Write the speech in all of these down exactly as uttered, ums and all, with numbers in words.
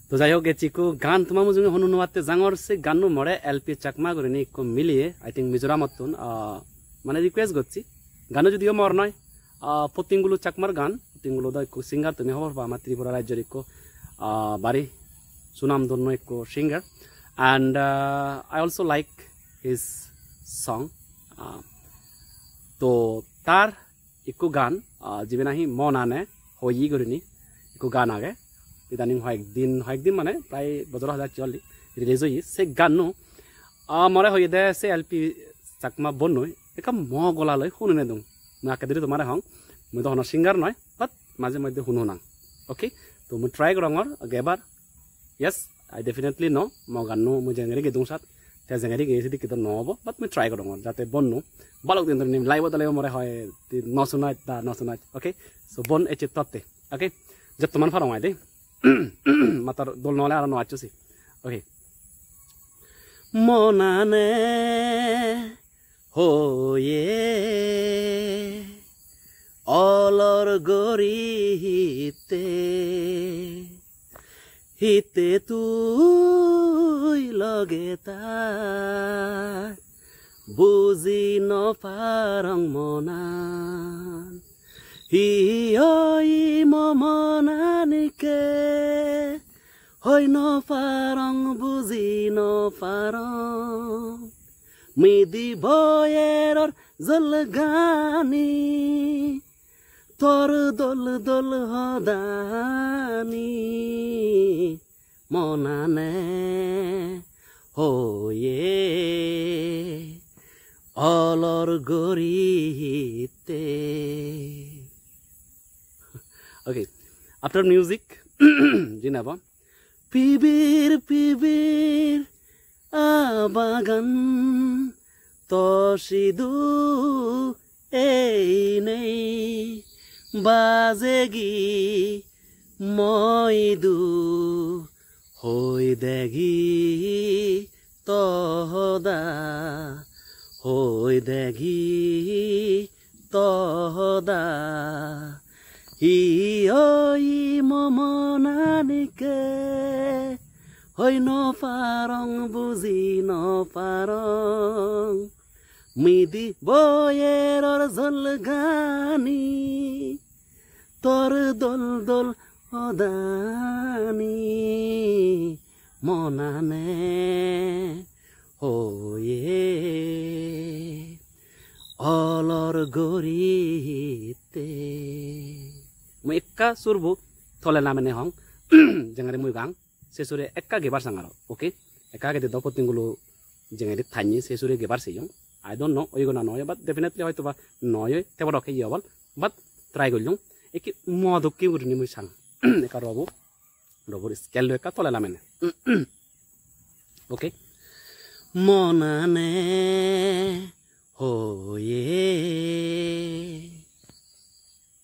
To jai hok, ecche ekko gan toma mujunge hunu nuatte jangor, se ganno more L P Chakma gurinei ekko miliye, I think Mizoramottun, ah, mane request gocche. Ganno judiyo mor noi, ah, Pottingulu Chakmar gan, Pottingulu do ekko singer, tumi hobor pa, ama Tripura rajyor ekko, ah, bari sunam dhonno ekko singer. And, ah, I also like his song. Ah, to tar ekko gan, ah, jibe nahi Monane Hoye gurinei ekko gan age. Idaning hoyek din, hoyek din mane prai bojor hajar hocche already release oye. Se ganno, ah, more hoyede se L P Chakma bonnoi ekka mo gola loi hunine dong. Mui akke duri tomare hong, mui do hono singer noi, but maje moddhe hunu nang. Okay, to mui try gorongor gebar. Yes, I definitely know. Mo ganno mui jengeri gedung sat, te jengeri geye sedokke do no obo, but mui try gorongor jate bonno balok din dhori live-ot ole more hoi, "Tui no sunaj da, no sunaj." Okay, so bon, ecche totte. Okay, jottoman parong ai de. Mator dol no ole aro no accho se. Okay. Monane Hoye olor gori hitte, hitte tui loge ta, buji no parong monan. Hi oi mo monanike, hoi no parong, buji no parong. Midi boyeror jolgani, tor dol dol hodani, Monane Hoye olor gori hitte. Okay, after music, jinabo. Pibir pibir a bagan, to sidu ei nei, bajegi mo idu, hoi degi to hoda, hoi degi to hoda. Hi oi mo monanike, hoi no parong, buji no parong. Midi boyeror jolgani, tor dol dol hodani, Monane Hoye olor gori hitte. Mui ekka surbo tole namene hong, jengari mui gang, se sure ekka gebar sang aro, okay? Ekka agede do Pottingulu jengari tanni se sure gebar seyong. I don't know, oye go na noye, but definitely hoyto ba noye, te boro ke ye obol, but try gollung. Ekke mo dokke gurinei mui sang. Ekka robo. Robor scale-lo ekka tole lamene. Okay. Monane Hoye.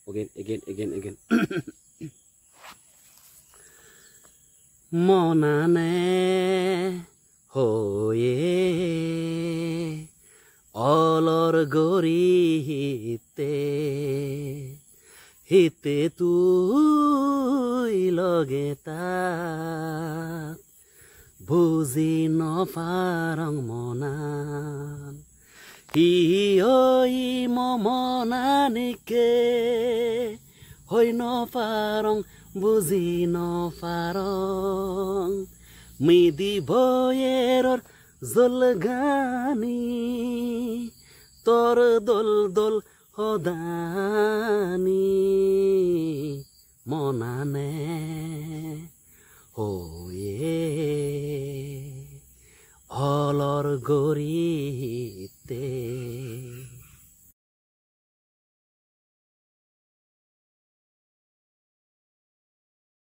Again, again, again, again. Monane Hoye olor gori hitte, hitte tui loge ta, buji no parong monan. Hi oi mo monanike, hoi no parong, buji no parong. Midi boyeror jolgani, tor dol dol hodani, Monane Hoye olor gori